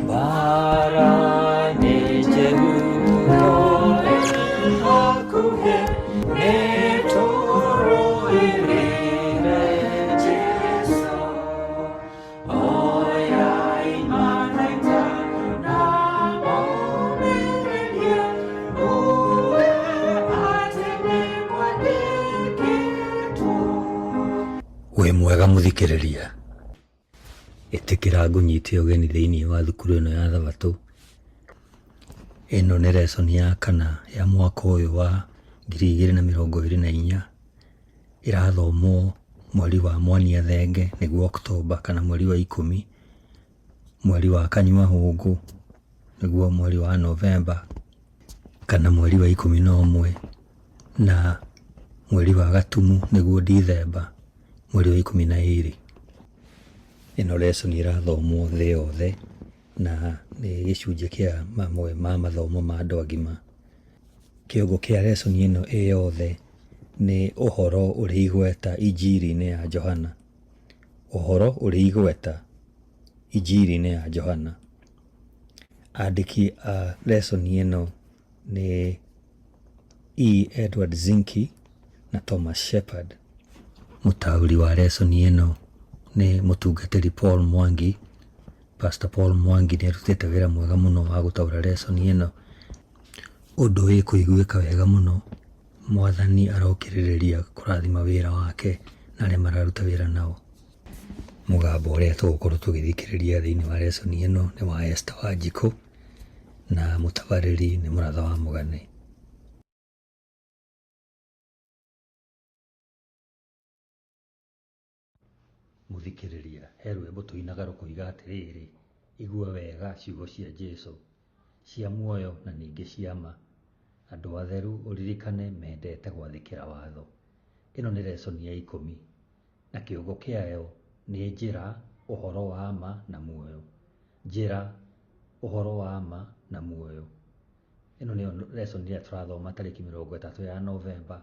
Mbara nĩ njegu hakuhĩ nĩ tũrũĩrĩre Jesũ. Oyai matharaita na mũmĩrĩrie, muge atĩ nĩ mwandĩkĩtwo. Wĩ mwega mũthikĩrĩria. Ĩtĩkĩra ngũnyite ũgeni thĩinĩ wa thukuru ĩno ya Thabatũ. Ĩno nĩ lesson ya kana ya mwaka ũyũ wa 2024. Ĩrathomwo mweri wa Mwania Thenge nĩguo October kana mweri wa 10, mweri wa Kanyua Hũngũ nĩguo mweri wa November kana mweri wa 11 na mweri wa Gatumu nĩguo Dithemba mweri wa 12. Ĩno lesson ĩrathomwo thĩ yothe na nĩ gĩcunjĩ kĩa mamwe ma mathomo ma andũ agima. Kĩongo kĩa lesson ĩno ĩ yothe nĩ ũhoro ũrĩ igweta injiri-inĩ ya Johana. Ũhoro ũrĩ igweta injiri-inĩ ya Johana. Andĩki a lesson ĩno nĩ E. Edward Zinke na Thomas Shepard. Mũtaũri wa lesson ĩno nĩ mũtungatĩri Paul Mwangi. Pastor Paul Mwangi nĩ arutĩte wĩra mwega mũno wa gũtaũra lesson ĩno. Ũndũ wĩkũiguĩka wega mũno. Mwathani arokĩrĩrĩria kũrathima wĩra wake na arĩa mararuta wĩra nao. Mũgambo ũrĩa tũgũkorwo tũgĩthikĩrĩria thĩinĩ wa lesson ĩno nĩ wa Esther Wanjikũ na mũtabarĩri nĩ Mũratha wa Mũgane. Mũthikĩrĩria, he rwĩmbo tũinaga rũkoiga atĩrĩrĩ, igua wega ciugo cia Jesũ, cia muoyo na ningĩ cia ma. Andũ atheru ũririkane mendete gwathĩkĩra watho. Ĩno nĩ lesson ya 10 na kĩongo kĩayo nĩ njĩra, ũhoro wa ma na muoyo. Njĩra, ũhoro wa ma na muoyo. Ĩno nĩyo lesson ĩrĩa tũrathoma tarĩki 30 ya Novemba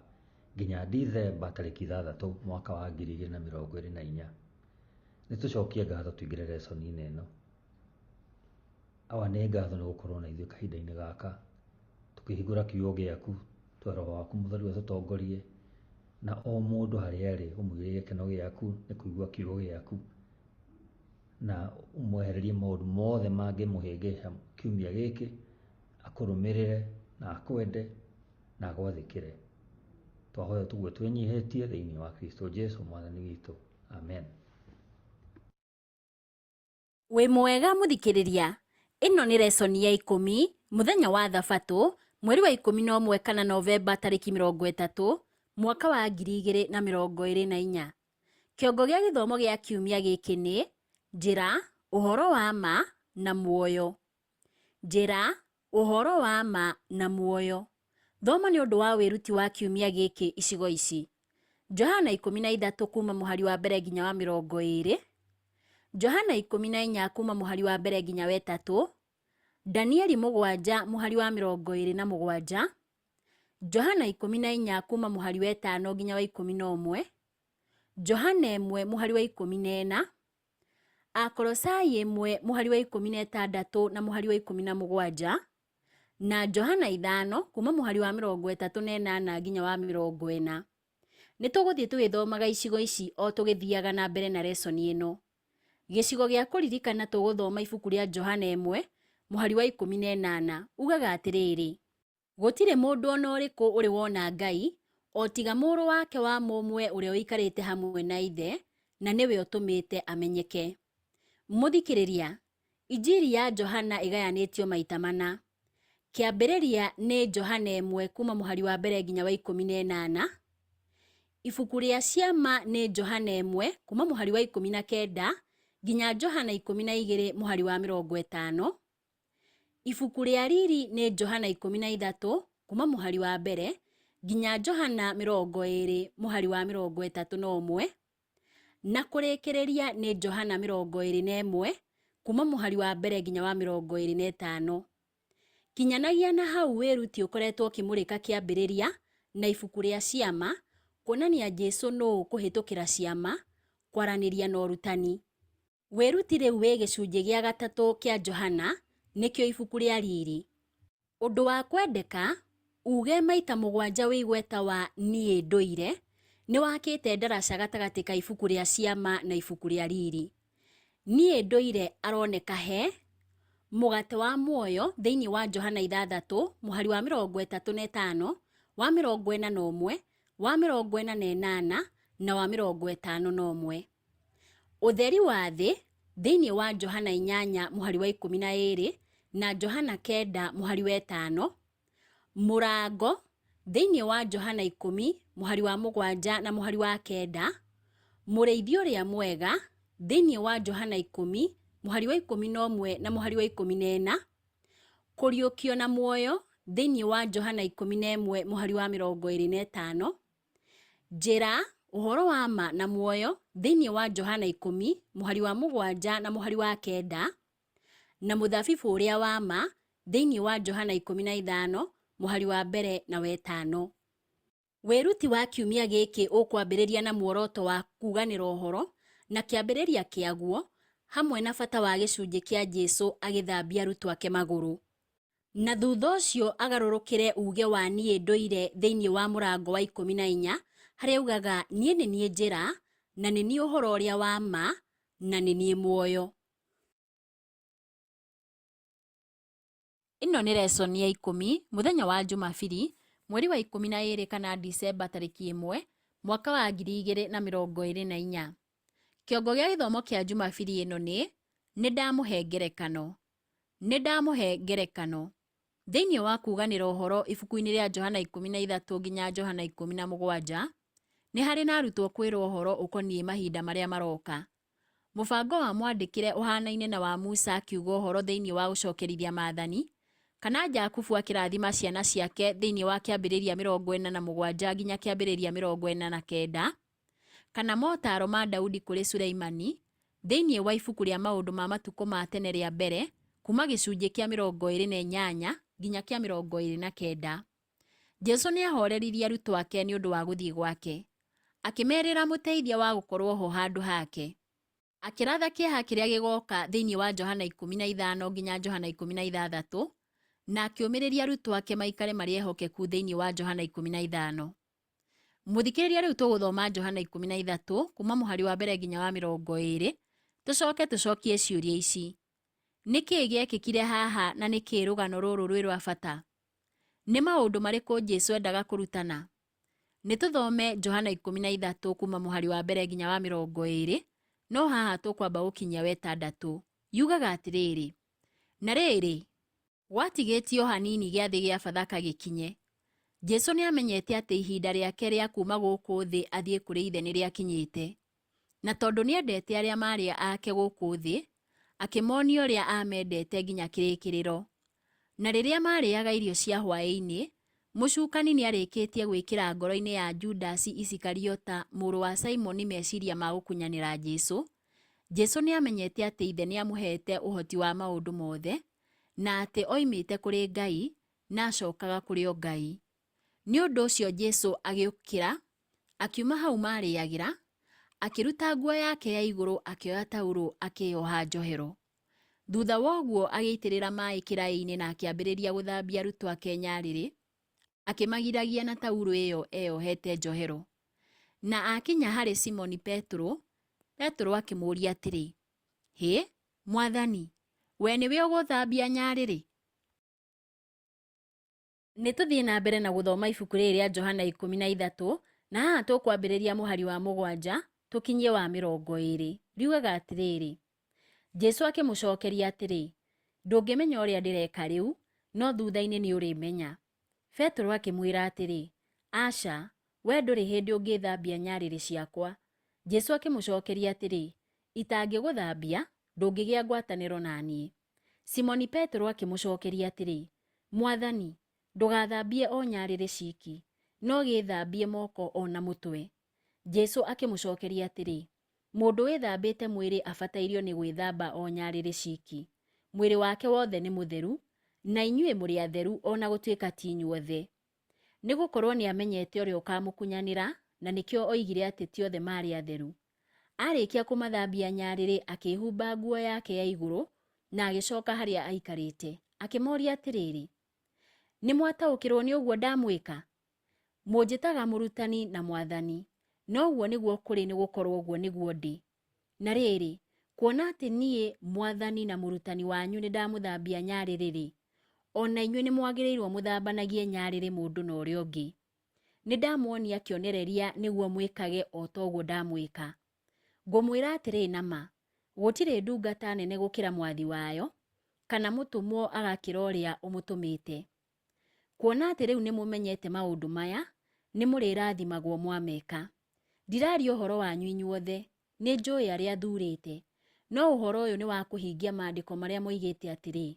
nginya Dithemba tarĩki 6 mwaka wa 2024. Nĩ tũcokie ngatho tũingĩre lesson-inĩ ĩno. Awa nĩ ngatho nĩ gũkorwo na ithuĩ kahinda-inĩ gaka tũkĩhingũra kiugo gĩaku, twe Roho waku mũtheru atũtongorie na o mũndũ harĩa arĩ ũmũigĩre gĩkeno gĩaku nĩ kũigua kiugo gĩaku na ũmwehererie maũndũ mothe mangĩmũhĩngĩca kiumia gĩkĩ, akũrũmĩrĩre na akwende na agwathĩkĩre. Twahoya tũguo twĩnyihĩtie thĩinĩ wa Kristo Jesu mwathani witũ. Amen. Wĩ mwega mũthikĩrĩria, ĩno nĩ lesson ya 10 mũthenya wa Thabatũ mweri wa 11 kana Novemba tarĩki 30 mwaka wa 2024. Kĩongo gĩa gĩthomo gĩa kiumia gĩkĩ nĩ njĩra, ũhoro wa ma na muoyo. Njĩra, ũhoro wa ma na muoyo. Thoma nĩ ũndũ wa wĩruti wa kiumia gĩkĩ icigo ici. Johana 13 kuma mũhari wa mbere nginya wa 20, Johana 14 kuma mũhari wa mbere nginya wa 3, Danieli 7 mũhari wa 27, Johana 14 kuma mũhari wa 5 nginya wa 11, Johana 1 mũhari wa 14, Akolosai 1 mũhari wa 16 na mũhari wa 17, na Johana 5 kuma mũhari wa 38 nginya wa 40. Nĩ tũgũthiĩ tũgĩthomaga icigo ici o tũgĩthiaga na mbere na lesson ĩno. Gĩcigo gĩa kũririkana tũgũthoma ibuku rĩa Johana 1 mũhari wa 18 ugaga atĩrĩrĩ, gũtirĩ mũndũ ona ũrĩkũ ũrĩ wona Ngai o tiga mũrũ wake wa mũmwe ũrĩa ũikarĩte hamwe na ithe na nĩwe ũtũmĩte amenyeke. Mũthikĩrĩria, Injiri ya Johana ĩgayanĩtio maita mana. Kĩambĩrĩria nĩ Johana 1 kuma mũhari wa mbere nginya wa 18. Ibuku rĩa ciama nĩ Johana 1 kuma mũhari wa 19 nginya Johana 12 mũhari wa 50. Ibuku rĩa riri nĩ Johana 13 kuma mũhari wa mbere nginya Johana 20 mũhari wa 31. Na kũrĩkĩrĩria nĩ Johana 21 kuma mũhari wa mbere nginya wa 25. Kinyanagia na hau wĩruti ũkoretwo ũkĩmũrĩka kĩambĩrĩria na ibuku rĩa ciama, Kuonania Jesu nũũ kũhĩtũkĩra ciama, kwaranĩria na ũrutani. Wĩruti rĩu wĩ gĩcunjĩ gĩa gatatũ kĩa Johana, nĩkĩo ibuku rĩa riri. Ũndũ wa kwendeka, uge maita mũgwanja wĩ igweta wa niĩ ndũire, nĩ wakĩte ndaraca gatagatĩ ka ibuku rĩa ciama na ibuku rĩa riri. Niĩ ndũire aroneka he mũgate wa muoyo thĩinĩ wa Johana 6 mũhari wa 35, wa 41, wa 48 na wa 51. Ũtheri wa thĩ thĩinĩ wa Johana 8 mũhari wa 12 na Johana 9 mũhari wa 5. Mũrango thĩinĩ wa Johana 10 mũhari wa 7 na mũhari wa 9. Mũrĩithi ũrĩa mwega thĩinĩ wa Johana 10 mũhari wa 11 na mũhari wa 14. Kũriũkio na muoyo thĩinĩ wa Johana 11 mũhari wa 25. Njĩra, ũhoro wa ma na muoyo thĩinĩ wa Johana 10 mũhari wa 7 na mũhari wa 9. Na mũthabibũ ũrĩa wa ma thĩinĩ wa Johana 15 mũhari wa 1 na wa 5. Wĩruti wa kiumia gĩkĩ ũkwambĩrĩria na muoroto wa kuganĩra ũhoro na kĩambĩrĩria kĩaguo hamwe na bata wa gĩcunjĩ kĩa Jesu agĩthambia arutwo ake magũrũ. Na thutha ũcio agarũrũkĩre uge wa niĩ ndũire thĩinĩ wa mũrango wa 14 harĩa ugaga niĩ nĩ niĩ njĩra na nĩ niĩ ũhoro ũrĩa wa ma na nĩ niĩ muoyo. Ĩno nĩ lesson ya 10 mũthenya wa Jumabiri mweri wa 12 kana Dicemba tarĩki 1 mwaka wa 2024. Kĩongo gĩa gĩthomo kĩa Jumabiri ĩno nĩ nĩ ndamũhe ngerekano. Nĩ ndamũhe ngerekano. Thĩinĩ wa kuganĩra ũhoro ibuku-inĩ rĩa Johana 13 nginya Johana 17 nĩ harĩ na arutwo kwĩrwo ũhoro ũkoniĩ mahinda marĩa maroka. Mũbango wa mwandĩkĩre ũhanaine na wa Musa akiuga ũhoro thĩinĩ wa gũcokerithia maathani, kana Jakubu akĩrathima ciana ciake thĩinĩ wa kĩambĩrĩria 47 nginya kĩambĩrĩria 49, kana motaaro ma Daudi kũrĩ Suleimani thĩinĩ wa ibuku rĩa maũndũ ma matukũ ma tene rĩa mbere kuma gĩcunjĩ kĩa 28 nginya kĩa 29. Jesu nĩ ahoreririe arutwo ake nĩ ũndũ wa gũthiĩ gwake, akĩmerĩra mũteithia wa gũkorwo ho handũ hake. Akĩratha kĩeha kĩrĩa gĩgoka thĩinĩ wa Johana 15 nginya Johana 16 na akĩũmĩrĩria arutwo ake maikare marĩ ehokeku thĩinĩ wa Johana 15. Mũthikĩrĩria rĩu tũgũthoma Johana 13 kuma mũhari wa mbere nginya wa 20 tũcoke tũcokie ciũria ici. Nĩ kĩĩ gĩekĩkire haha na nĩ kĩĩ rũgano rũrũ rwĩ rwa bata? Nĩ maũndũ marĩkũ Jesu endaga kũrutana? Nĩ tũthome Johana 13 kuma mũhari wa mbere nginya wa 20 no haha tũkwamba gũkinyia wa 6. Yugaga atĩrĩrĩ, na rĩrĩ, gwatigĩtio hanini gĩathĩ gĩa Bathaka gĩkinye. Jesu nĩamenyete atĩ ihinda rĩake rĩa kuuma gũkũ thĩ athiĩ kũrĩ Ithe nĩrĩakinyĩte. Na tondũ nĩendete arĩa maarĩ ake gũkũ thĩ, akĩmonia ũrĩa aamendete nginya kĩrĩkĩrĩro. Na rĩrĩa maarĩaga irio cia hwaĩ-inĩ, mũcukani nĩarĩkĩtie gwĩkĩra ngoro-inĩ ya Judasi Isikariota mũrũ wa Simoni meciria ma gũkunyanĩra Jesu. Jesu nĩamenyete atĩ Ithe nĩamũheete ũhoti wa maũndũ mothe, na atĩ oimĩte kũrĩ Ngai na acokaga kũrĩ o Ngai. Nĩ ũndũ ũcio Jesu agĩũkĩra, akiuma hau maarĩagĩra, akĩruta nguo yake ya igũrũ akĩoya taurũ akĩyoha njohero. Thutha wa ũguo agĩitĩrĩra maĩ kĩraĩ-inĩ na akĩambĩrĩria gũthambia arutwo ake nyarĩrĩ, akĩmagiragia na taurũ ĩyo eyohete njohero. Na akinya harĩ Simoni Petero, Petero akĩmũũria atĩrĩ, Hĩ, Mwathani, we nĩwe ũgũthambia nyarĩrĩ? Nĩ tũthiĩ na mbere na gũthoma ibuku rĩrĩ rĩa Johana 13 na haha tũkwambĩrĩria mũhari wa 7 tũkinyie wa 20. Riugaga atĩrĩrĩ, Jesu akĩmũcokeria atĩrĩ, ndũngĩmenya ũrĩa ndĩreka rĩu, no thutha-inĩ nĩ ũrĩmenya. Petero akĩmwĩra atĩrĩ, aca, we ndũrĩ hĩndĩ ũngĩthambia nyarĩrĩ ciakwa. Jesu akĩmũcokeria atĩrĩ, itangĩgũthambia, ndũngĩgĩa ngwatanĩro na niĩ. Simoni Petero akĩmũcokeria atĩrĩ, Mwathani, ndũgathambie o nyarĩrĩ ciki, no gĩthambie moko o na mũtwe. Jesu akĩmũcokeria atĩrĩ, mũndũ wĩthambĩte mwĩrĩ abatairio nĩ gwĩthamba o nyarĩrĩ ciki. Mwĩrĩ wake wothe nĩ mũtheru, na inyuĩ mũrĩ atheru o na gũtuĩka ti inyuothe. Nĩ gũkorwo nĩamenyete ũrĩa ũkamũkunyanĩra, na nĩkĩo oigire atĩ ti othe maarĩ atheru. Arĩkia kũmathambia nyarĩrĩ akĩĩhumba nguo yake ya igũrũ na agĩcoka harĩa aikarĩte. Akĩmoria atĩrĩrĩ, Nĩ mwataũkĩrwo nĩ ũguo ndamwĩka? Mũnjĩtaga Mũrutani na Mwathani, na ũguo nĩguo kũrĩ nĩ gũkorwo ũguo nĩguo ndĩ. Na rĩrĩ, kuona atĩ niĩ, Mwathani na Mũrutani wanyu nĩndamũthambia nyarĩrĩ-rĩ, o na inyuĩ nĩmwagĩrĩirwo mũthambanagie nyarĩrĩ mũndũ na ũrĩa ũngĩ. Nĩndamuonia kĩonereria nĩguo mwĩkage o ta ũguo ndamwĩka. Ngũmwĩra atĩrĩ na ma, gũtirĩ ndungata nene gũkĩra mwathi wayo, kana mũtũmwo agakĩra ũrĩa ũmũtũmĩte. Kuona atĩ rĩu nĩmũmenyete maũndũ maya, nĩmũrĩrathimagwo mwameka. Ndiraria ũhoro wanyu inyuothe, nĩnjũĩ arĩa thuurĩte, no ũhoro ũyũ nĩ wa kũhingia maandĩko marĩa moigĩte atĩrĩ,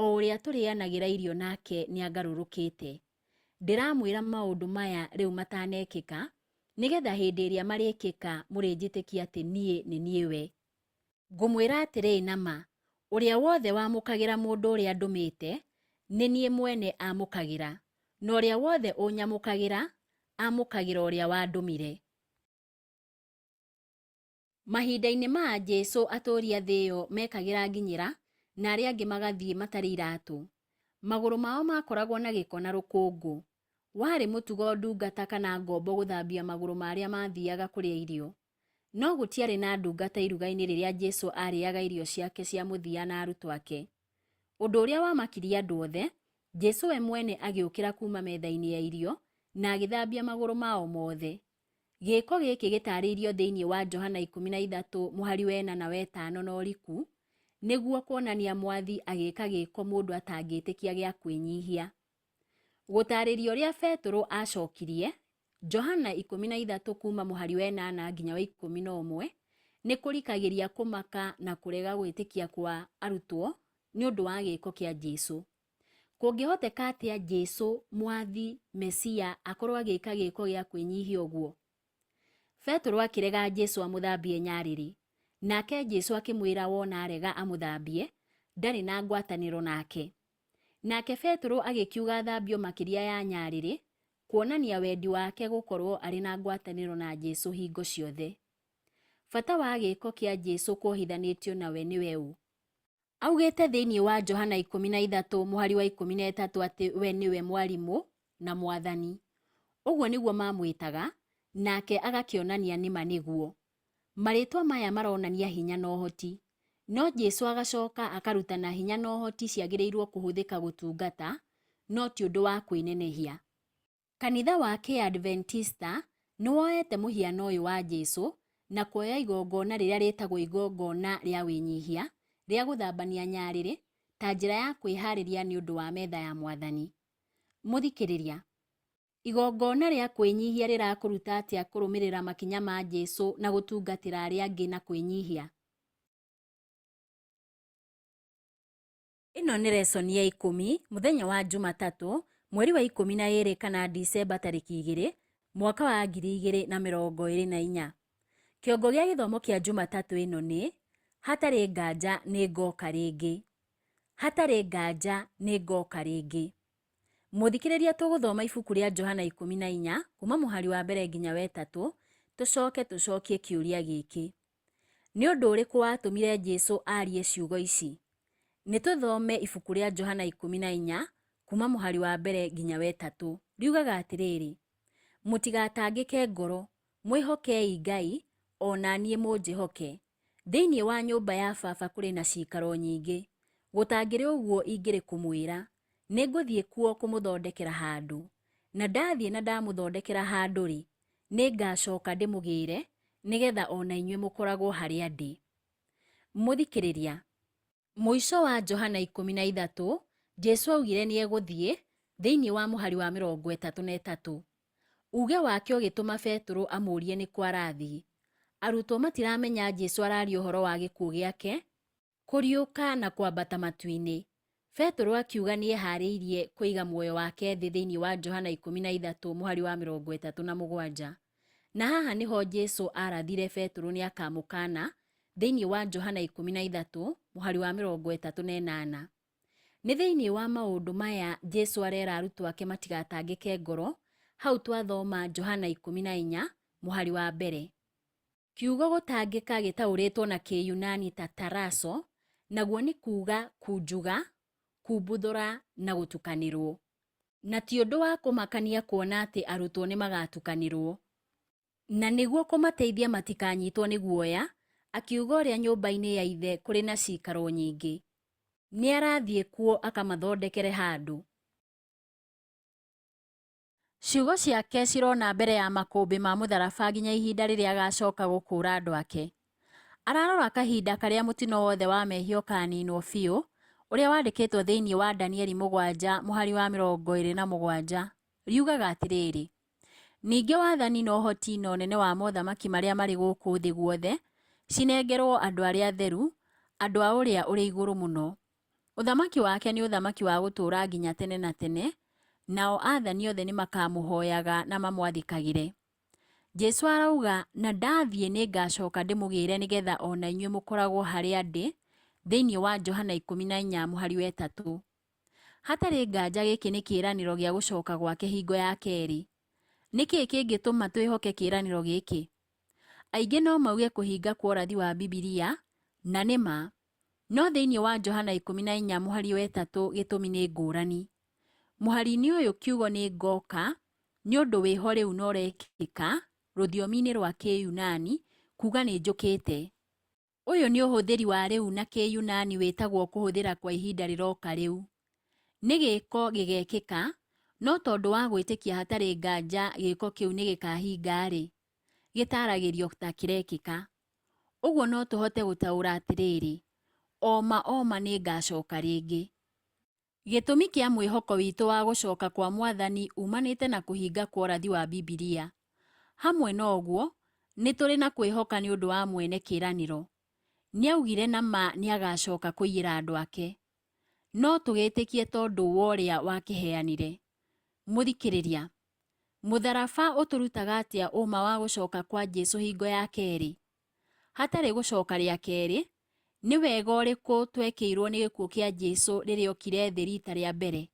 O ũrĩa tũrĩanagĩra irio nake nĩangarũrũkĩte. Ndĩramwĩra maũndũ maya rĩu matanekĩka, nĩgetha hĩndĩ ĩrĩa marĩĩkĩka mũrĩnjĩtĩkia atĩ niĩ nĩ niĩ we. Ngũmwĩra atĩrĩ na ma, ũrĩa wothe wamũkagĩra mũndũ ũrĩa ndũmĩte, nĩ niĩ mwene amũkagĩra, na ũrĩa wothe ũnyamũkagĩra, amũkagĩra ũrĩa wandũmire. Mahinda-inĩ ma Jesu atũũri a thĩ ĩyo meekagĩra nginyĩra na arĩa angĩ magathiĩ matarĩ iratũ. Magũrũ mao maakoragwo na gĩko na rũkũngũ. Warĩ mũtugo ndungata kana ngombo gũthambia magũrũ ma arĩa maathiaga kũrĩa irio. No gũtiarĩ na ndungata iruga-inĩ rĩrĩa Jesu aarĩaga irio ciake cia mũthia na arutwo ake. Ũndũ ũrĩa wamakirie andũ othe, Jesu we mwene agĩũkĩra kuuma metha-inĩ ya irio na agĩthambia magũrũ mao mothe. Gĩĩko gĩkĩ gĩtaarĩirio thĩinĩ wa Johana 13 mũhari wa ĩna na wa ĩtano na ũriku, nĩguo kuonania Mwathi agĩka gĩĩko mũndũ atangĩtĩkia gĩa kwĩnyihia. Gũtaarĩria ũrĩa Betũrũ aacokirie, Johana 13 kuuma mũhari wa ĩnana nginya wa 11, nĩ kũrikagĩria kũmaka na kũrega gwĩtĩkia kwa arutwo nĩ ũndũ wa gĩĩko kĩa Jesu. Kũngĩhoteka atĩa Jesu, Mwathi, Mesia, akorwo agĩka gĩĩko gĩa kwĩnyihia ũguo? Betũrũ akĩrega Jesu amũthambie nyarĩrĩ. Nake Jesu akĩmwĩra wona arega amũthambie, ndarĩ na ngwatanĩro nake. Nake Betũrũ agĩkiuga athambio makĩria ya nyarĩrĩ, kuonania wendi wake gũkorwo arĩ na ngwatanĩro na Jesu hingo ciothe. Bata wa gĩĩko kĩa Jesu kuohithanĩtio nawe nĩwe ũ? Augĩte thĩinĩ wa Johana 13 mũhari wa 13 atĩ we nĩwe mwarimũ na mwathani. Ũguo nĩguo mamwĩtaga, nake agakĩonania nĩma nĩguo. Marĩtwa maya maronania hinya na ũhoti. No Jesu agacoka akarutana hinya na ũhoti ciagĩrĩirwo kũhũthĩka gũtungata, no ti ũndũ wa kwĩnenehia. Kanitha wa Kĩadventista nĩ woete mũhiano ũyũ wa Jesu na kuoya igongona rĩrĩa rĩtagwo igongona rĩa wĩnyihia rĩa gũthambania nyarĩrĩ ta njĩra ya kwĩharĩria nĩ ũndũ wa metha ya Mwathani. Mũthikĩrĩria, igongona rĩa kwĩnyihia rĩrakũruta atĩa kũrũmĩrĩra makinya ma Jesu na gũtungatĩra arĩa angĩ na kwĩnyihia? Ĩno nĩ resoni ya 10 mũthenya wa Jumatatũ, mweri wa 12 kana Dicemba tarĩki 2, mwaka wa 2024. Kĩongo gĩa gĩthomo kĩa Jumatatũ ĩno nĩ Hatarĩ nganja nĩ ngoka rĩngĩ. Hatarĩ nganja nĩ ngoka rĩngĩ. Mũthikĩrĩria tũgũthoma ibuku rĩa Johana 14 kuma mũhari wa mbere nginya wa ĩtatũ, tũcoke tũcokie kĩũria gĩkĩ. Nĩ ũndũ ũrĩkũ watũmire Jesu arie ciugo ici? Nĩ tũthome ibuku rĩa Johana 14 kuma mũhari wa mbere nginya wa ĩtatũ. Riugaga atĩrĩrĩ, Mũtigatangĩke ngoro, mwĩhokei Ngai, o na niĩ mũnjĩhoke. Thĩinĩ wa nyũmba ya Baba kũrĩ na ciikaro nyingĩ. Gũtangĩrĩ ũguo ingĩrĩ kũmwĩra. Nĩngũthiĩ kuo kũmũthondekera handũ. Na ndathiĩ na ndamũthondekera handũ-rĩ, nĩngacoka ndĩmũgĩre, nĩgetha o na inyuĩ mũkoragwo harĩa ndĩ. Mũthikĩrĩria, mũico wa Johana 13, Jesu augire nĩ egũthiĩ, thĩinĩ wa mũhari wa 33. Uge wake ũgĩtũma Betũrũ amũũrie nĩ kũ arathiĩ. Arutwo matiramenya Jesu araria ũhoro wa gĩkuũ gĩake, kũriũka na kwambata matu-inĩ. Betũrũ akiuga nĩ eharĩirie kũiga muoyo wake thĩ thĩinĩ wa Johana 13 mũhari wa 37. Na haha nĩho Jesu arathire Betũrũ nĩ akamũkana thĩinĩ wa Johana 13 mũhari wa 38. Nĩ thĩinĩ wa maũndũ maya Jesu arera arutwo ake matigatangĩke ngoro, Hau twathoma Johana 14 mũhari wa mbere. Kiugo gũtangĩka gĩtaũrĩtwo na Kĩyunani ta taraso, naguo nĩ kuuga kunjuga, kumbuthũra na gũtukanĩrwo. Na ti ũndũ wa kũmakania kuona atĩ arutwo nĩ magatukanĩrwo. Na nĩguo kũmateithia matikanyitwo nĩ guoya, akiuga ũrĩa nyũmba-inĩ ya Ithe kũrĩ na ciikaro nyingĩ. Nĩ arathiĩ kuo akamathondekere handũ. Ciugo ciake cirona mbere ya makũmbĩ ma mũtharaba nginya ihinda rĩrĩa agacoka gũkũũra andũ ake. Ararora kahinda karĩa mũtino wothe wa mehia ũkaninwo biũ, ũrĩa wandĩkĩtwo thĩinĩ wa Danieli 7 mũhari wa 27. Riugaga atĩrĩrĩ, ningĩ wathani na ũhoti na ũnene wa mothamaki marĩa marĩ gũkũ thĩ guothe cinengerwo andũ arĩa atheru, andũ a ũrĩa ũrĩ igũrũ mũno. Ũthamaki wake nĩ ũthamaki wa gũtũũra nginya tene na tene, nao aathani othe nĩ makamũhoyaga na mamwathĩkagĩre. Jesu arauga, na ndathiĩ nĩ ngacoka ndĩmũgĩre nĩgetha o na inyuĩ mũkoragwo harĩa ndĩ, thĩinĩ wa Johana 14 mũhari wa 3. Hatarĩ nganja gĩkĩ nĩ kĩĩranĩro gĩa gũcoka gwake hingo ya kerĩ. Nĩ kĩĩ kĩngĩtũma twĩhoke kĩĩranĩro gĩkĩ? Aingĩ no mauge kũhinga kwa ũrathi wa Bibilia, na nĩ ma. No thĩinĩ wa Johana 14 mũhari wa 3 gĩtũmi nĩ ngũrani. Mũhari-inĩ ũyũ kiugo nĩ ngoka nĩ ũndũ wĩho rĩu na ũrekĩka rũthiomi-inĩ rwa Kĩyunani kuga nĩ njũkĩte. Ũyũ nĩ ũhũthĩri wa rĩu na Kĩyunani wĩtagwo kũhũthĩra kwa ihinda rĩroka rĩu. Nĩ gĩko gĩgekĩka, no tondũ wa gwĩtĩkia hatarĩ nganja gĩko kĩu nĩ gĩkahinga-rĩ, gĩtaragĩrio ta kĩrekĩka. Ũguo no tũhote gũtaũra atĩrĩrĩ, o ma o ma nĩ ngacoka rĩngĩ. Gĩtũmi kĩa mwĩhoko witũ wa gũcoka kwa Mwathani umanĩte na kũhinga kwa ũrathi wa Bibilia. Hamwe na ũguo, nĩ tũrĩ na kwĩhoka nĩ ũndũ wa mwene kĩĩranĩro. Nĩaugire na ma nĩagacoka kũiyĩra andũ ake. No tũgĩtĩkie tondũ wa ũrĩa wakĩheanire. Mũthikĩrĩria, mũtharaba ũtũrutaga atĩa ũma wa gũcoka kwa Jesu hingo ya kerĩ? Hatarĩ gũcoka rĩa kerĩ, nĩ wega ũrĩkũ twekĩirwo nĩ gĩkuũ kĩa Jesu rĩrĩa okire thĩ rita rĩa mbere?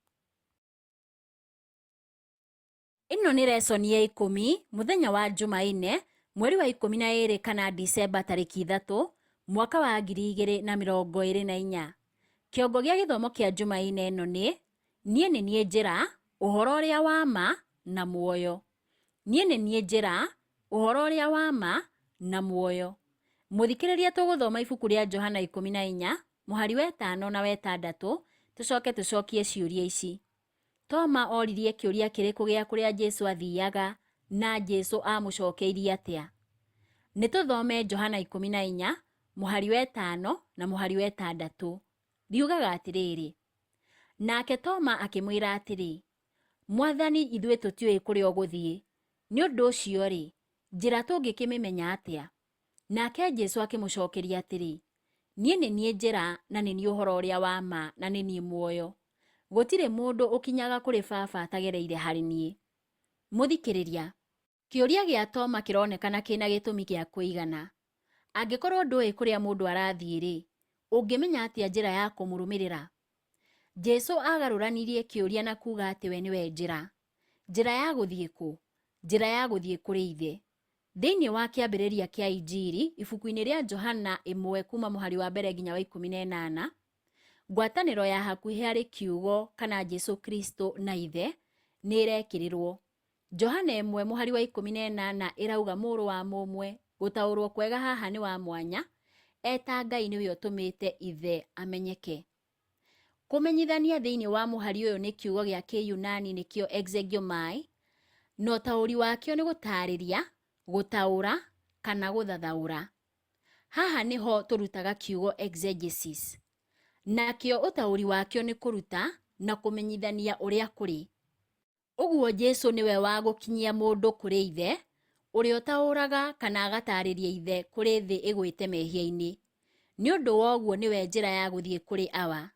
Ĩno nĩ resoni ya 10 mũthenya wa Jumaine mweri wa 12 kana Dicemba tarĩki 3 mwaka wa 2024. Kĩongo gĩa gĩthomo kĩa Jumaine ĩno nĩ niĩ nĩ niĩ njĩra, ũhoro ũrĩa wa ma na muoyo. Niĩ nĩ niĩ njĩra, ũhoro ũrĩa wa ma na muoyo. Mũthikĩrĩria tũgũthoma ibuku rĩa Johana 14 mũhari wa 5 na wa 6 tũcoke tũcokie ciũria ici. Toma oririe kĩũria kĩrĩkũ gĩa kũrĩa Jesu athiaga na Jesu amũcokeirie atĩa? Nĩ tũthome Johana 14 mũhari wa 5 na mũhari wa 6. Riugaga atĩrĩrĩ, nake Toma akĩmwĩra atĩrĩ, Mwathani ithuĩ tũtiũĩ kũrĩa ũgũthiĩ, nĩ ũndũ ũcio-rĩ, njĩra tũngĩkĩmĩmenya atĩa? Nake Jesu akĩmũcokeria atĩrĩ, niĩ nĩ niĩ njĩra na nĩ niĩ ũhoro ũrĩa wa ma na nĩ niĩ muoyo. Gũtirĩ mũndũ ũkinyaga kũrĩ Baba atagereire harĩ niĩ. Mũthikĩrĩria, kĩũria gĩa Toma kĩronekana kĩna gĩtũmi gĩa kũigana. Angĩkorwo ndũĩ kũrĩa mũndũ arathiĩ-rĩ, ũngĩmenya atĩa njĩra ya kũmũrũmĩrĩra? Jesu agarũranirie kĩũria na kuga atĩ we nĩwe njĩra. Njĩra ya gũthiĩ kũ? Njĩra ya gũthiĩ kũrĩ Ithe. Thĩinĩ wa kĩambĩrĩria kĩa Injiri, ibuku-inĩ rĩa Johana 1 kuma mũhari wa mbere nginya wa 18, ngwatanĩro ya hakuhĩ harĩ kiugo kana Jesu Kristo na Ithe nĩ ĩrekĩrĩrwo. Johana 1 mũhari wa 18 ĩrauga mũrũ wa mũmwe, gũtaũrwo kwega haha nĩ wa mwanya, eta Ngai nĩwe ũtũmĩte Ithe amenyeke. Kũmenyithania thĩinĩ wa mũhari ũyũ nĩ kiugo gĩa Kĩyunani nĩkĩo exegiomai, na ũtaũri wakĩo nĩ gũtaarĩria, gũtaũra, kana gũthathaũra. Haha nĩho tũrutaga kiugo exegesis, nakĩo ũtaũri wakĩo nĩ kũruta na kũmenyithania ũrĩa kũrĩ. Ũguo Jesu nĩwe wa gũkinyia mũndũ kũrĩ Ithe, ũrĩa ũtaũraga kana agataarĩria Ithe kũrĩ thĩ ĩgwĩte mehia-inĩ. Nĩ ũndũ wa ũguo nĩwe njĩra ya gũthiĩ kũrĩ Awa.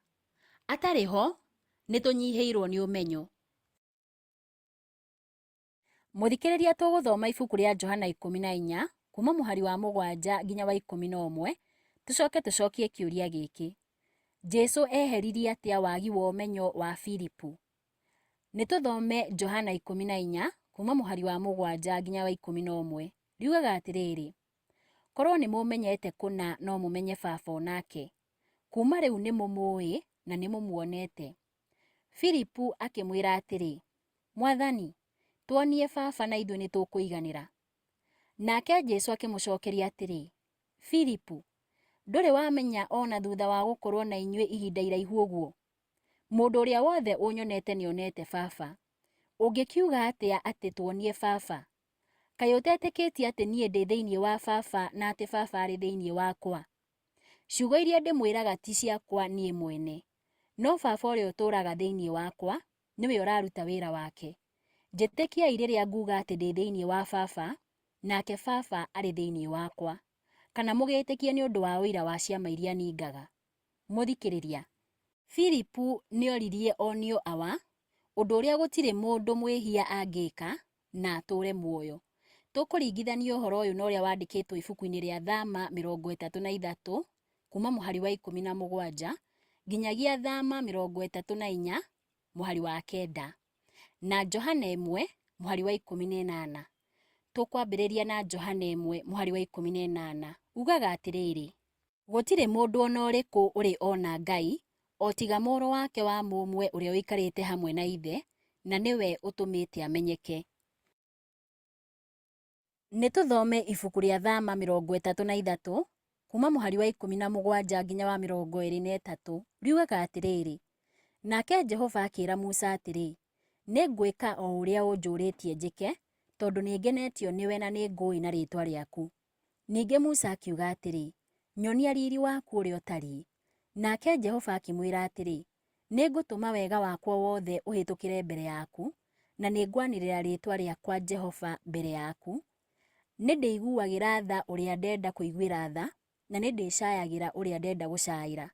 Atarĩ ho, nĩ tũnyihĩirwo nĩ ũmenyo. Mũthikĩrĩria tũgũthoma ibuku rĩa Johana 14 kuma mũhari wa 7 nginya wa 11, tũcoke tũcokie kĩũria gĩkĩ. Jesu eheririe atĩa wagi wa ũmenyo wa Filipu? Nĩ tũthome Johana 14 Kuma mũhari wa 7 nginya wa 11, riugaga atĩrĩrĩ, Korwo nĩ mũmenyete kũna no mũmenye Baba o nake. Kuuma rĩu nĩ mũmũĩ na nĩ mũmuonete. Filipu akĩmwĩra atĩrĩ, Mwathani, tuonie Baba na ithuĩ nĩ tũkũiganĩra. Nake Jesu akĩmũcokeria atĩrĩ, Filipu, ndũrĩ wamenya o na thutha wa gũkorũo na inyuĩ ihinda iraihu ũguo? Mũndũ ũrĩa wothe ũnyonete nĩonete Baba. Ũngĩkiuga atĩa atĩ tuonie Baba? Kaĩ ũtetĩkĩtie atĩ niĩ ndĩ thĩinĩ wa Baba na atĩ Baba arĩ thĩinĩ wakwa? Ciugo iria ndĩmwĩraga ti ciakwa niĩ mwene, no Baba ũrĩa ũtũũraga thĩinĩ wakwa nĩwe ũraruta wĩra wake. Njĩtĩkiai rĩrĩa nguuga atĩ ndĩ thĩinĩ wa Baba, nake Baba arĩ thĩinĩ wakwa, kana mũgĩĩtĩkie nĩ ũndũ wa ũira wa ciama iria ningaga. Mũthikĩrĩria. Filipu nĩoririe onio Awa, ũndũ ũrĩa gũtirĩ mũndũ mwĩhia angĩka na atũũre muoyo. Tũkũringithania ũhoro ũyũ na ũrĩa wandĩkĩtwo ibuku-inĩ rĩa Thama 33 kuma mũhari wa 17 nginyagia Thama 34 mũhari wa 9 na Johana 1 mũhari wa 18. Tũkwambĩrĩria na Johana 1 mũhari wa 18. Ugaga atĩrĩrĩ, Gũtirĩ mũndũ o na ũrĩkũ ũrĩ ona Ngai, o tiga Mũrũ wake wa mũmwe ũrĩa ũikarĩte hamwe na Ithe, na nĩwe ũtũmĩte amenyeke. Nĩ tũthome ibuku rĩa Thama 33 kuma mũhari wa 17 nginya wa 23. Riugaga atĩrĩrĩ, Nake Jehova akĩra Musa atĩrĩ, Nĩ ngwĩka o ũrĩa ũnjũrĩtie njĩke, tondũ nĩngenetio nĩwe na nĩngũũĩ na rĩĩtwa rĩaku. Ningĩ Musa akiuga atĩrĩ, Nyonia riri waku ũrĩa ũtariĩ. Nake Jehova akĩmwĩra atĩrĩ, Nĩngũtũma wega wakwa wothe ũhĩtũkĩre mbere yaku, na nĩngwanĩrĩra rĩĩtwa rĩakwa Jehova mbere yaku. Nĩndĩiguagĩra tha ũrĩa ndenda kũiguĩra tha, na nĩndĩcayagĩra ũrĩa ndenda gũcaĩra.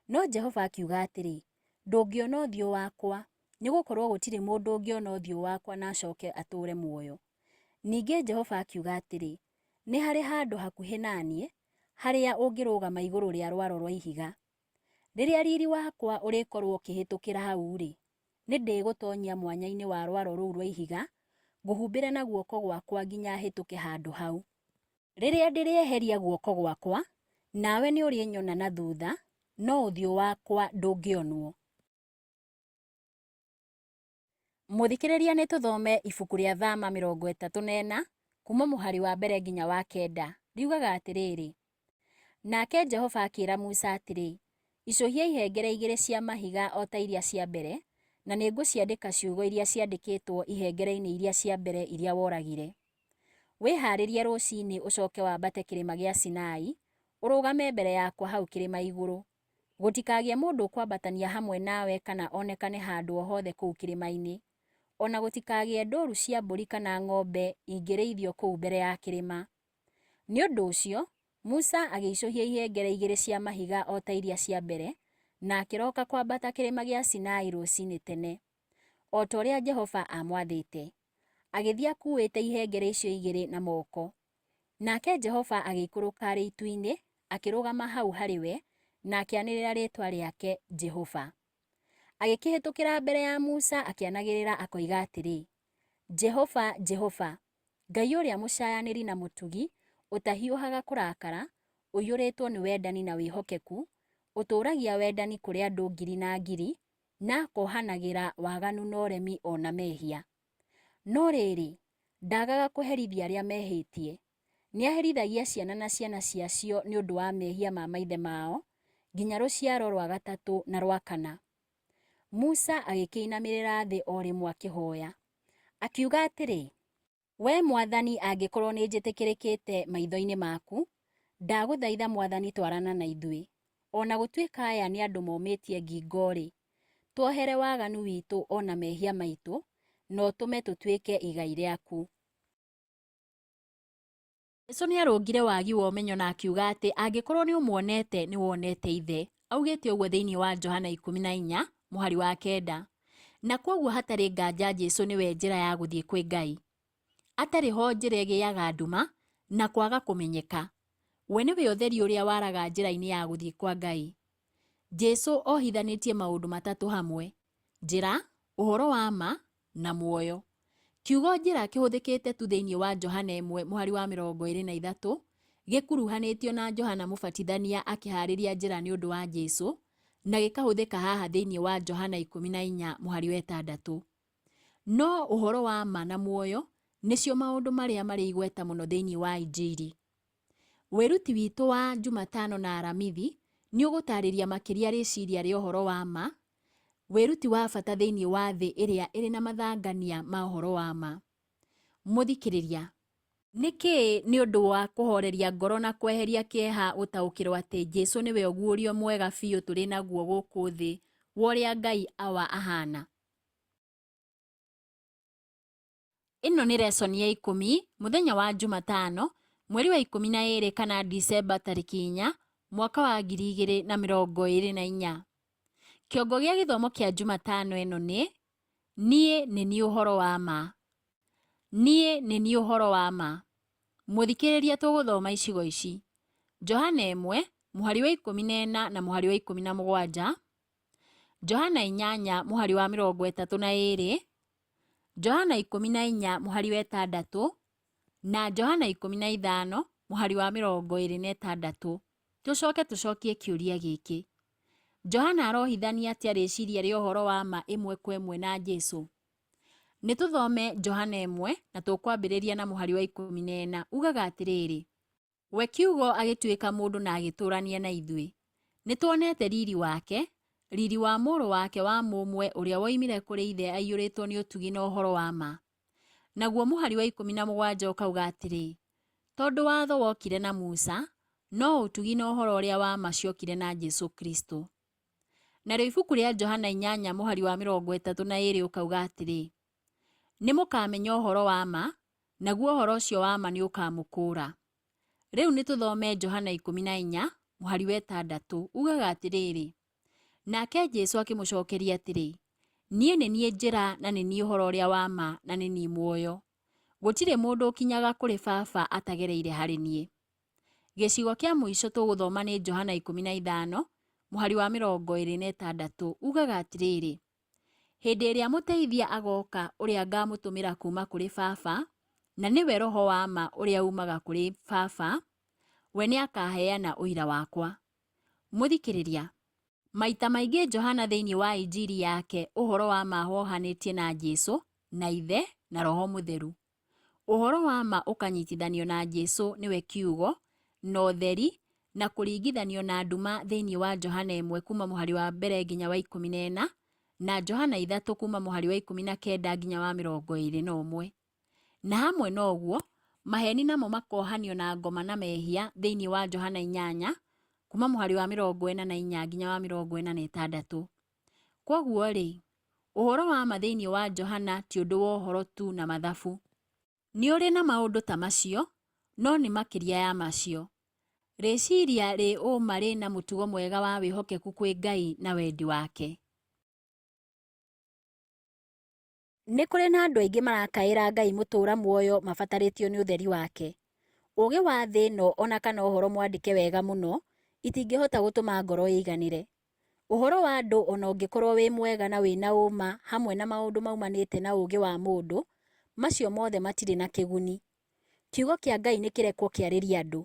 No Jehova akiuga atĩrĩ, Ndũngĩona ũthiũ wakwa, nĩgũkorwo gũtirĩ mũndũ ũngĩona ũthiũ wakwa na acoke atũũre muoyo. Ningĩ Jehova akiuga atĩrĩ, Nĩ harĩ handũ hakuhĩ na niĩ, harĩa ũngĩrũgama igũrũ rĩa rwaro rwa ihiga. Rĩrĩa riri wakwa ũrĩkorwo ũkĩhĩtũkĩra hau-rĩ, nĩndĩgũtoonyia mwanya-inĩ wa rwaro rũu rwa ihiga, ngũhumbĩre na guoko gwakwa nginya hĩtũke handũ hau. Rĩrĩa ndĩrĩeheria guoko gwakwa, nawe nĩũrĩnyona na thutha, no ũthiũ wakwa ndũngĩonwo. Mũthikĩrĩria nĩ tũthome ibuku rĩa Thama 34 kuma mũhari wa 1 nginya wa 9. Riugaga atĩrĩrĩ, Nake Jehova akĩra Musa atĩrĩ, Icũhia ihengere igĩrĩ cia mahiga o ta iria cia mbere, na nĩngũciandĩka ciugo iria ciandĩkĩtwo ihengere-inĩ iria cia mbere iria woragire. Wĩhaarĩrie rũcinĩ ũcoke wambate kĩrĩma gĩa Sinai, ũrũgame mbere yakwa hau kĩrĩma igũrũ. Gũtikagĩe mũndũ ũkwambatania hamwe nawe kana onekane handũ o hothe kũu kĩrĩma-inĩ. O na gũtikagĩe ndũũru cia mbũri kana ng'ombe ingĩrĩithio kũu mbere ya kĩrĩma. Nĩ ũndũ ũcio, Musa agĩicũhia ihengere igĩrĩ cia mahiga o ta iria cia mbere, na akĩroka kwambata kĩrĩma gĩa Sinai rũcinĩ tene, o ta ũrĩa Jehova aamwathĩte. Agĩthiĩ akuuĩte ihengere icio igĩrĩ na moko. Nake Jehova agĩikũrũka arĩ itu-inĩ, akĩrũgama hau harĩ we, na akĩanĩrĩra rĩĩtwa rĩake, Jehova. Agĩkĩhĩtũkĩra mbere ya Musa akĩanagĩrĩra akoiga atĩrĩ, Jehova, Jehova, Ngai ũrĩa mũcayanĩri na mũtugi, ũtahiũhaga kũrakara, ũiyũrĩtwo nĩ wendani na wĩhokeku, ũtũũragia wendani kũrĩ andũ ngiri na ngiri, na akohanagĩra waganu na ũremi o na mehia. No rĩrĩ, ndaagaga kũherithia arĩa mehĩtie. Nĩaherithagia ciana na ciana ciacio nĩ ũndũ wa mehia ma maithe mao, nginya rũciaro rwa gatatũ na rwa kana. Musa agĩkĩinamĩrĩra thĩ o rĩmwe akĩhoya. Akiuga atĩrĩ, Wee Mwathani angĩkorwo nĩnjĩtĩkĩrĩkĩte maitho-inĩ maku, ndagũthaitha Mwathani twarana na ithuĩ. O na gũtuĩka aya nĩ andũ momĩtie ngingo-rĩ, tuohere waganu witũ o na mehia maitũ, na ũtũme tũtuĩke igai rĩaku. Jesu nĩ arũngire wagi wa ũmenyo na akiuga atĩ angĩkorwo nĩ ũmuonete nĩ wonete Ithe. Augĩte ũguo thĩinĩ wa Johana 14 mũhari wa 9. Na kwoguo hatarĩ nganja Jesu nĩwe njĩra ya gũthiĩ kwĩ Ngai. Atarĩ ho njĩra ĩgĩaga nduma na kwaga kũmenyeka. We nĩwe ũtheri ũrĩa waraga njĩra-inĩ ya gũthiĩ kwa Ngai. Jesu ohithanĩtie maũndũ matatũ hamwe, njĩra, ũhoro wa ma, na muoyo. Kiugo njĩra kĩhũthĩkĩte tu thĩinĩ wa Johana 1 mũhari wa 23, gĩkuruhanĩtio na Johana Mũbatithania akĩhaarĩria njĩra nĩ ũndũ wa Jesu, na gĩkahũthĩka haha thĩinĩ wa Johana 14 mũhari wa 6. No ũhoro wa ma na muoyo nĩcio maũndũ marĩa marĩ igweta mũno thĩinĩ wa Injiri. Wĩruti witũ wa Njumatano na Aramithi nĩ ũgũtaarĩria makĩria rĩciria rĩa ũhoro wa ma, wĩruti wa bata thĩinĩ wa thĩ ĩrĩa ĩrĩ na mathangania ma ũhoro wa ma. Mũthikĩrĩria. Nĩkĩ nĩ ũndũ wa kũhooreria ngoro na kweheria kĩeha gũtaũkĩrũo atĩ Jesu nĩwe ũguũrio mwega biũ tũrĩ naguo gũkũ thĩ wa ũrĩa Ngai Awa ahaana? Ĩno nĩ resoni ya ikũmi, mũthenya wa Njumatano, mweri wa 12 kana Dicemba tarĩki 4, mwaka wa 2024. Kĩongo gĩa gĩthomo kĩa Njumatano ĩno nĩ, Niĩ nĩ niĩ ũhoro wa ma. Niĩ nĩ niĩ ũhoro wa ma. Mũthikĩrĩria tũgũthoma icigo ici: Johana 1, mũhari wa 14 na mũhari wa 17, Johana 8 mũhari wa 32, Johana 14 mũhari wa 6 na Johana 15 mũhari wa 26. Tũcoke tũcokie kĩũria gĩkĩ: Johana arohithania atĩa rĩciria rĩa ũhoro wa ma ĩmwe kwa ĩmwe na Jesu? Nĩ tũthome Johana 1 na tũkwambĩrĩria na mũhari wa 14. Ugaga atĩrĩrĩ, We Kiugo agĩtuĩka mũndũ na agĩtũũrania na ithuĩ. Nĩ tuonete riri wake, riri wa Mũrũ wake wa mũmwe ũrĩa woimire kũrĩ Ithe aiyũrĩtwo nĩ ũtugi na ũhoro wa ma. Naguo mũhari wa 17 ũkauga atĩrĩ, Tondũ watho wokire na Musa, no ũtugi na ũhoro ũrĩa wa ma ciokire na Jesu Kristo. Narĩo ibuku rĩa Johana 8 mũhari wa 32 ũkauga atĩrĩ, Nĩ mũkaamenya ũhoro wa ma, naguo ũhoro ũcio wa ma nĩ ũkaamũkũũra. Rĩu nĩ tũthome Johana 14 mũhari wa 6. Ugaga atĩrĩrĩ, Nake Jesu akĩmũcokeria atĩrĩ, Niĩ nĩ niĩ njĩra na nĩ niĩ ũhoro ũrĩa wa ma na nĩ niĩ muoyo. Gũtirĩ mũndũ ũkinyaga kũrĩ Baba atagereire harĩ niĩ. Gĩcigo kĩa mũico tũgũthoma nĩ Johana 15 mũhari wa 26. Ugaga atĩrĩrĩ, Hĩndĩ ĩrĩa Mũteithia agooka ũrĩa ngaamũtũmĩra kuuma kũrĩ Baba, na nĩwe Roho wa ma ũrĩa uumaga kũrĩ Baba, we nĩakaheana ũira wakwa. Mũthikĩrĩria. Maita maingĩ Johana thĩinĩ wa Injiri yake ũhoro wa ma wohanĩtie na Jesu, na Ithe, na Roho Mũtheru. Ũhoro wa ma ũkanyitithanio na Jesu nĩwe Kiugo, na ũtheri, na kũringithanio na nduma thĩinĩ wa Johana 1 kuuma mũhari wa mbere nginya wa 14, na Johana 3 kuuma mũhari wa 19 nginya wa 21. Na hamwe na ũguo, maheeni namo makohanio na ngoma na mehia thĩinĩ wa Johana 8 kuuma mũhari wa 44 nginya wa 46. Kwoguo-rĩ, ũhoro wa ma thĩinĩ wa Johana ti ũndũ wa ũhoro tu na mathabu. Nĩ ũrĩ na maũndũ ta macio, no nĩ makĩria ya macio. Rĩciria rĩ ũma rĩna mũtugo mwega wa wĩhokeku kwĩ Ngai na wendi wake. Nĩ kũrĩ na andũ aingĩ marakaĩra Ngai mũtũũra muoyo mabatarĩtio nĩ ũtheri wake. Ũũgĩ wa thĩ ĩno o na kana ũhoro mwandĩke wega mũno itingĩhota gũtũma ngoro ĩiganĩre. Ũhoro wa andũ o na ũngĩkorwo wĩ mwega na wĩ na ũũma hamwe na maũndũ maumanĩte na ũũgĩ wa mũndũ, macio mothe matirĩ na kĩguni. Kiugo kĩa Ngai nĩ kĩrekwo kĩarĩrie andũ.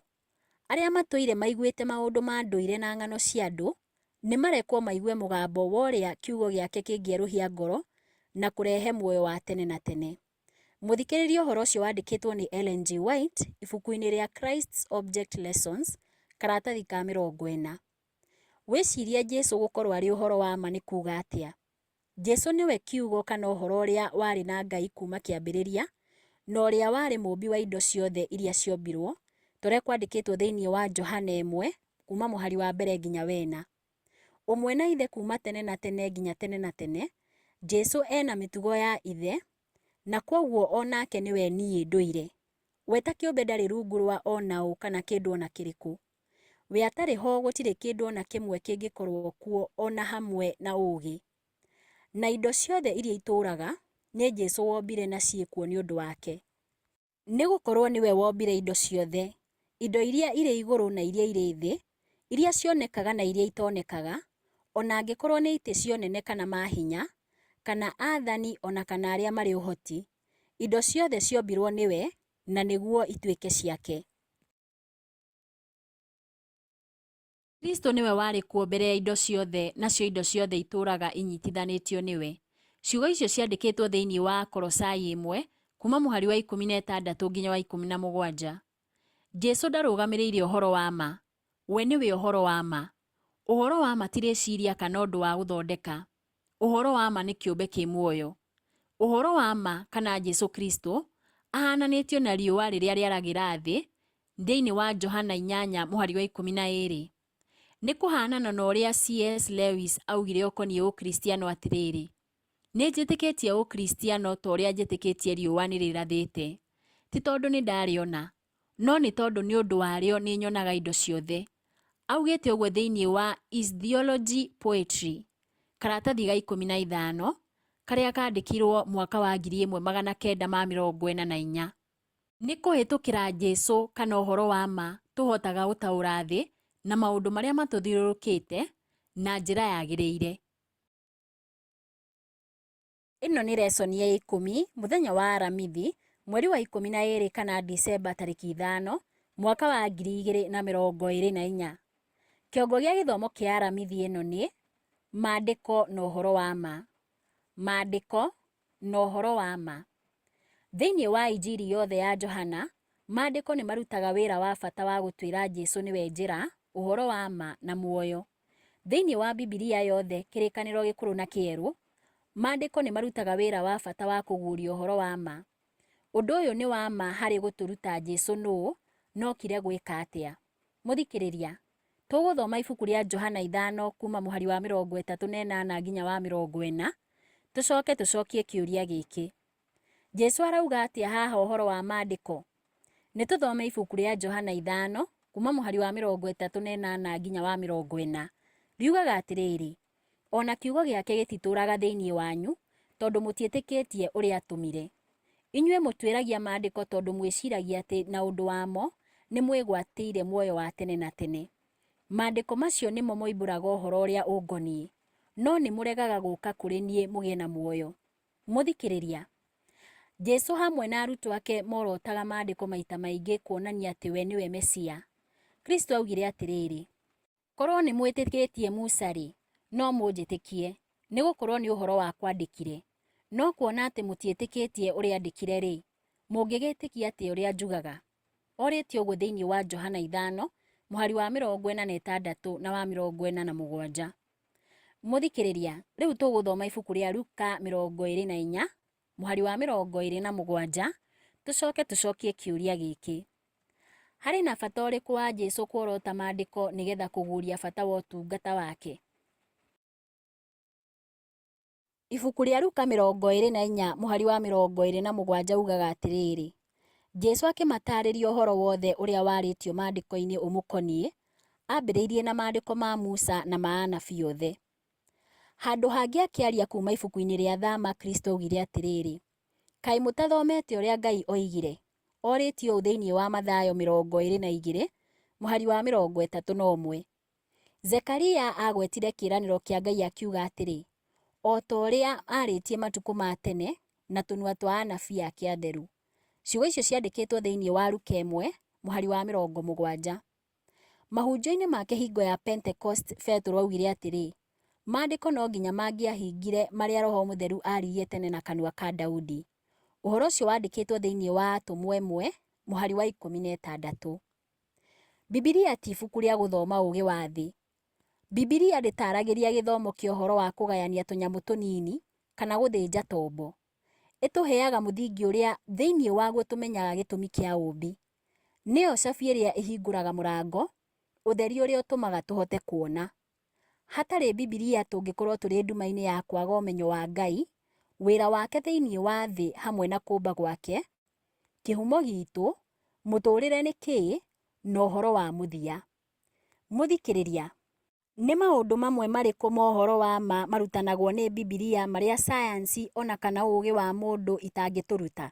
Arĩa matũire maiguĩte maũndũ ma ndũire na ng'ano cia andũ, nĩ marekwo maigue mũgambo wa ũrĩa kiugo gĩake kĩngĩerũhia ngoro na kũrehe muoyo wa tene na tene. Mũthikĩrĩria ũhoro ũcio wandĩkĩtwo nĩ Ellen G. White ibuku-inĩ rĩa Christ's Object Lessons, karatathi ka 40. Wĩcirie Jesu gũkorũo arĩ ũhoro wa ma nĩ kuuga atĩa? Jesu nĩwe Kiugo kana ũhoro ũrĩa warĩ na Ngai kuuma kĩambĩrĩria, na ũrĩa warĩ mũũmbi wa indo ciothe iria ciombirũo, ta ũrĩa kwandĩkĩtwo thĩinĩ wa Johana 1, kuuma mũhari wa mbere nginya wena. Ũmwe na Ithe kuuma tene na tene nginya tene na tene, Jesu e na mĩtugo ya Ithe, na kwoguo o nake nĩwe niĩ ndũire. We ta kĩũmbe ndarĩ rungu rwa o na ũ kana kĩndũ o na kĩrĩkũ. We atarĩ ho gũtirĩ kĩndũ o na kĩmwe kĩngĩkorũo kuo o na hamwe na ũũgĩ. Na indo ciothe iria itũũraga, nĩ Jesu wombire na ciĩ kuo nĩ ũndũ wake. Nĩ gũkorũo nĩwe wombire indo ciothe, indo iria irĩ igũrũ na iria irĩ thĩ, iria cionekaga na iria itonekaga, o na angĩkorũo nĩ itĩ cia ũnene kana mahinya, kana aathani o na kana arĩa marĩ ũhoti. Indo ciothe ciombirwo nĩwe na nĩguo ituĩke ciake. Kristo nĩwe warĩ kuo mbere ya indo ciothe, nacio indo ciothe itũũraga inyitithanĩtio nĩwe. Ciugo icio ciandĩkĩtwo thĩinĩ wa Akolosai 1, kuuma mũhari wa 16 nginya wa 17. Jesu ndarũgamĩrĩire ũhoro wa ma. We nĩwe ũhoro wa ma. Ũhoro wa ma ti rĩciria kana ũndũ wa gũthondeka. Ũhoro wa ma nĩ kĩũmbe kĩ muoyo. Ũhoro wa ma, kana Jesu Kristo, ahaananĩtio na riũa rĩrĩa rĩaragĩra thĩ thĩinĩ wa Johana 8 mũhari wa 12. Nĩ kũhaanana na ũrĩa C.S. Lewis augire ũkoniĩ Ũkristiano atĩrĩrĩ, Nĩ njĩtĩkĩtie Ũkristiano ta ũrĩa njĩtĩkĩtie riũa nĩ rĩrathĩte. Ti tondũ nĩ ndarĩona, no nĩ tondũ nĩ ũndũ warĩo nĩ nyonaga indo ciothe. Augĩte ũguo thĩinĩ wa Is Theology Poetry? Karatathi ga 15, karĩa kaandĩkirwo mwaka wa 1944. Nĩ kũhĩtũkĩra Jesu kana ũhoro wa ma tũhotaga gũtaũra thĩ na maũndũ marĩa matũthiũrũrũkĩte na njĩra yagĩrĩire. Ĩno nĩ resoni ya 10 mũthenya wa Aramithi mweri wa 12 kana Dicemba tarĩki 5 mwaka wa 2024. Kĩongo gĩa gĩthomo kĩa Aramithi ĩno nĩ Maandĩko na ũhoro wa ma. Maandĩko na ũhoro wa ma. Thĩinĩ wa Injiri yothe ya Johana, Maandĩko nĩ marutaga wĩra wa bata wa gũtwĩra Jesu nĩwe njĩra, ũhoro wa ma na muoyo. Thĩinĩ wa Bibilia yothe Kĩrĩkanĩro Gĩkũrũ na Kĩerũ, Maandĩko nĩ marutaga wĩra wa bata wa kũguũria ũhoro wa ma. Ũndũ ũyũ nĩ wa ma harĩ gũtũruta Jesu nũũ na okire gwĩka atĩa. Mũthikĩrĩria, tũgũthoma ibuku rĩa Johana 5 kuma mũhari wa 38 nginya wa 40, tũcoke tũcokie kĩũria gĩkĩ. Jesu arauga atĩa haha ũhoro wa Maandĩko? Nĩ tũthome ibuku rĩa Johana 5 kuma mũhari wa 38 nginya wa 40. Riugaga atĩrĩrĩ, o na kiugo gĩake gĩtitũũraga thĩinĩ wanyu, tondũ mũtiĩtĩkĩtie ũrĩa atũmire. Inyuĩ mũtuĩragia Maandĩko tondũ mwĩciragia atĩ na ũndũ wamo nĩ mwĩgwatĩire muoyo wa tene na tene. Maandĩko macio nĩmo moimbũraga ũhoro ũrĩa ũngoniĩ, no nĩ mũregaga gũũka kũrĩ niĩ mũgĩe na muoyo. Mũthikĩrĩria, Jesu hamwe na arutwo ake morotaga Maandĩko maita maingĩ kuonania atĩ we nĩwe Mesia. Kristo augire atĩrĩrĩ, Korwo nĩ mwĩtĩkĩtie Musa-rĩ, no mũnjĩtĩkie, nĩ gũkorwo nĩ ũhoro wakwa aandĩkire. No kuona atĩ mũtiĩtĩkĩtie ũrĩa aandĩkire-rĩ, mũngĩgĩtĩkia atĩa ũrĩa njugaga? Orĩtie ũguo thĩinĩ wa Johana 5, mũhari wa 46 na wa 47. Mũthikĩrĩria, rĩu tũgũthoma ibuku rĩa Luka 24, mũhari wa 27, tũcoke tũcokie kĩũria gĩkĩ. Harĩ na bata ũrĩkũ wa Jesu kuorota Maandĩko nĩgetha kũguũria bata wa ũtungata wake? Ibuku rĩa Luka 24 mũhari wa 27 ugaga atĩrĩrĩ, Jesu akĩmataarĩria ũhoro wothe ũrĩa warĩtio Maandĩko-inĩ ũmũkoniĩ, ambĩrĩirie na maandĩko ma Musa na ma anabii othe. Handũ hangĩ akĩaria kuuma ibuku-inĩ rĩa Thama Kristo augire atĩrĩrĩ, Kaĩ mũtathomete ũrĩa Ngai oigire? Orĩtie ũũ thĩinĩ wa Mathayo 22 mũhari wa 31. Zekaria aagwetire kĩĩranĩro kĩa Ngai akiuga atĩrĩ, O ta ũrĩa aarĩtie matukũ ma tene na tũnua twa anabii ake atheru. Ciugo icio ciandĩkĩtwo thĩinĩ wa Luka 1 mũhari wa 70. Mahunjio-inĩ make hingo ya Pentekoste Petero augire atĩrĩ, Maandĩko no nginya mangĩahingire marĩa Roho Mũtheru aaririe tene na kanua ka Daudi. Ũhoro ũcio wandĩkĩtwo thĩinĩ wa Atũmwo 1 mũhari wa 16. Bibilia ti ibuku rĩa gũthoma ũũgĩ wa thĩ. Bibilia ndĩtaaragĩria gĩthomo kĩa ũhoro wa kũgayania tũnyamũ tũnini kana gũthĩnja tombo. Ĩtũheaga mũthingi ũrĩa thĩinĩ waguo tũmenyaga gĩtũmi kĩa ũũmbi. Nĩyo cabi ĩrĩa ĩhingũraga mũrango, ũtheri ũrĩa ũtũmaga tũhote kuona. Hatarĩ Bibilia tũngĩkorũo tũrĩ nduma-inĩ ya kwaga ũmenyo wa Ngai, wĩra wake thĩinĩ wa thĩ hamwe na kũũmba gwake, kĩhumo gitũ, mũtũũrĩre nĩ kĩĩ, na ũhoro wa mũthia. Mũthikĩrĩria, nĩ maũndũ mamwe marĩkũ ma ũhoro wa ma marutanagwo nĩ Bibilia marĩa sayansi o na kana ũũgĩ wa mũndũ itangĩtũruta?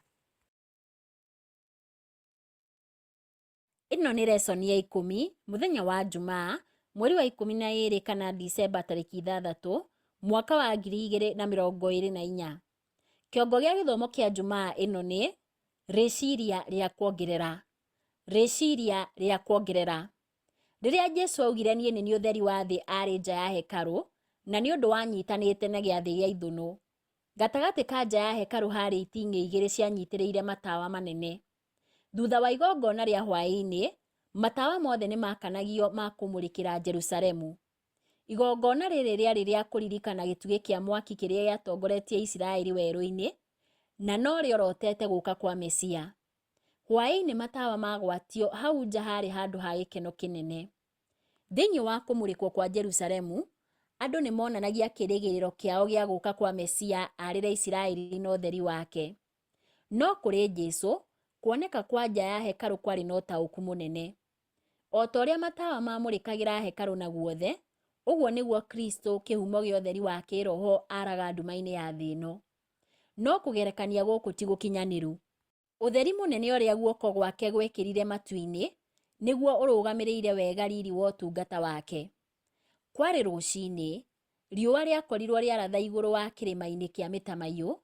Ĩno nĩ resoni ya 10 mũthenya wa Njumaa mweri wa 12 kana Dicemba tarĩki 6 mwaka wa 2024. Kĩongo gĩa gĩthomo kĩa Njumaa ĩno nĩ rĩciria rĩa kuongerera. Rĩciria rĩa kuongerera. Rĩrĩa Jesu augire niĩ nĩ niĩ ũtheri wa thĩ arĩ nja ya hekarũ, na nĩ ũndũ wanyitanĩte na gĩathĩ gĩa ithũnũ. Gatagatĩ ka nja ya hekarũ harĩ iting'ĩ igĩrĩ cianyitĩrĩire matawa manene. Thutha wa igongona rĩa hwaĩ-inĩ, matawa mothe nĩ makanagio ma kũmũrĩkĩra Jerusalemu. Igongona rĩrĩ rĩarĩ rĩa kũririkana gĩtugĩ kĩa mwaki kĩrĩa gĩatongoretie Isiraeli werũ-inĩ, na no rĩorotete gũka kwa Mesia. Hwaĩ-inĩ matawa magwatio hau nja harĩ handũ ha gĩkeno kĩnene. Thĩinĩ wa kũmũrĩkwo kwa Jerusalemu, andũ nĩ monanagia kĩĩrĩgĩrĩro kĩao gĩa gũka kwa Mesia arĩre Isiraeli na ũtheri wake. No kũrĩ Jesu, kuoneka kwa nja ya hekarũ kwarĩ na ũtaũku mũnene. O ta ũrĩa matawa mamũrĩkagĩra hekarũ na guothe, ũguo nĩguo Kristo kĩhumo gĩa ũtheri wa kĩĩroho araga nduma-inĩ ya thĩ ĩno. No kũgerekania gũkũ ti gũkinyanĩru. Ũtheri mũnene ũrĩa guoko gwake gwekĩrire matu-inĩ nĩguo ũrũgamĩrĩire wega riri wa ũtungata wake. Kwarĩ rũcinĩ, riũa rĩakorirwo rĩaratha igũrũ wa kĩrĩma-inĩ kĩa mĩtamaiyũ,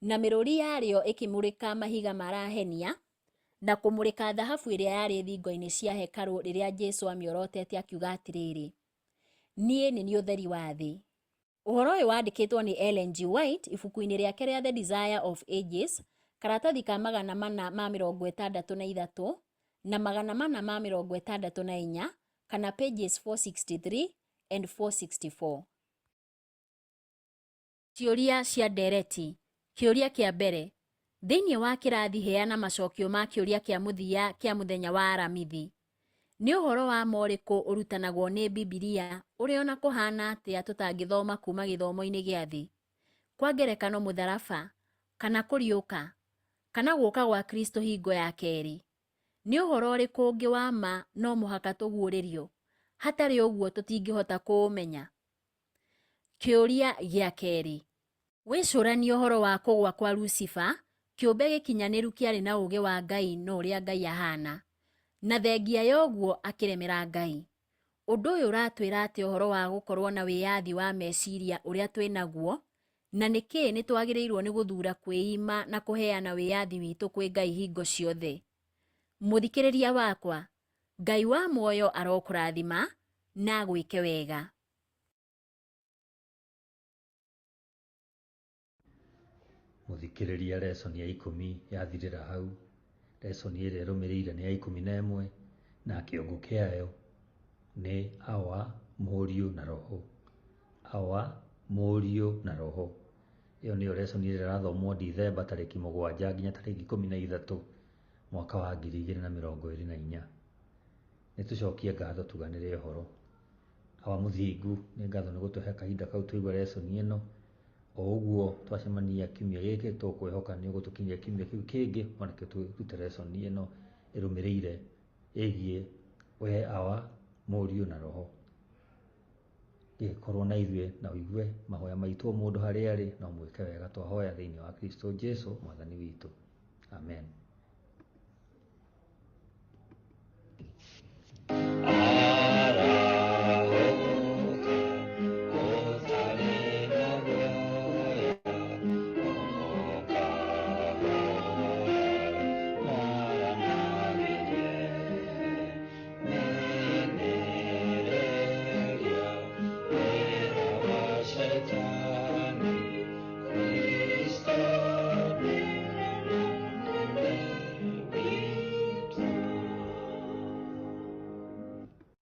na mĩrũri yarĩo ĩkĩmũrĩka mahiga marahenia na kũmũrĩka thahabu ĩrĩa yarĩ thingo-inĩ cia hekarũ rĩrĩa Jesu amĩorotete akiuga atĩrĩrĩ, niĩ nĩ niĩ ũtheri wa thĩ. Ũhoro ũyũ wandĩkĩtwo nĩ Ellen G. White ibuku-inĩ rĩake rĩa The Desire of Ages, karatathi ka 463 na 464 kana pages 463 and 464. Ciũria cia ndereti. Kĩũria kĩa mbere. Thĩinĩ wa kĩrathi heana macokio ma kĩũria kĩa mũthia kĩa mũthenya wa Aramithi. Nĩ ũhoro wa ma ũrĩkũ ũrutanagwo nĩ Bibilia ũrĩa ona kũhana atĩa tũtangĩthoma kuma gĩthomo-inĩ gĩa thĩ? Kwa ngerekano mũtharaba, kana kũriũka, kana gũka gwa Kristo hingo ya kerĩ. Nĩ ũhoro ũrĩkũ ũngĩ wa ma no mũhaka tũguũrĩrio? Hatarĩ ũguo tũtingĩhota kũũmenya. Kĩũria gĩa kerĩ. Wĩcũranie ũhoro wa kũgwa kwa Lucifer, kĩũmbe gĩkinyanĩru kĩarĩ na ũũgĩ wa Ngai na ũrĩa Ngai ahana. Na thengia ya ũguo akĩremera Ngai. Ũndũ ũyũ ũratwĩra atĩa ũhoro wa gũkorwo na wĩyathi wa meciria ũrĩa twĩ naguo, na nĩkĩ nĩ twagĩrĩirwo nĩ gũthuura kwĩima na kũheana wĩyathi witũ kwĩ Ngai hingo ciothe? Mũthikĩrĩria wakwa, Ngai wa muoyo arokũrathima na agwĩke wega. Mũthikĩrĩria lesson ya 10 yathirĩra hau. Lesson ĩrĩa ĩrũmĩrĩire nĩ ya 11 na kĩongo kĩayo nĩ Awa, Mũriũ na Roho. Awa, Mũriũ na Roho. Ĩyo nĩyo lesson ĩrĩa ĩrathomwo Dithemba tarĩki 7 nginya tarĩki 13 mwaka wa 2024. Nĩtũcokie ngatho tuganĩre ũhoro. Awa mũthingu, nĩ ngatho nĩ gũtũhe kahinda kau tũigua lesson ĩno. O ũguo twacemania kiumia gĩkĩ tũkwĩhoka nĩ ũgũtũkinyia kiumia kĩu kĩngĩ onakĩo tũrute lesson ĩno ĩrũmĩrĩire ĩgiĩ we Awa, Mũriũ na Roho. Gĩkorwo na ithuĩ na ũigue mahoya maitũ o mũndũ harĩa arĩ na ũmwĩke wega twahoya thĩinĩ wa Kristo Jesu mwathani witũ. Amen.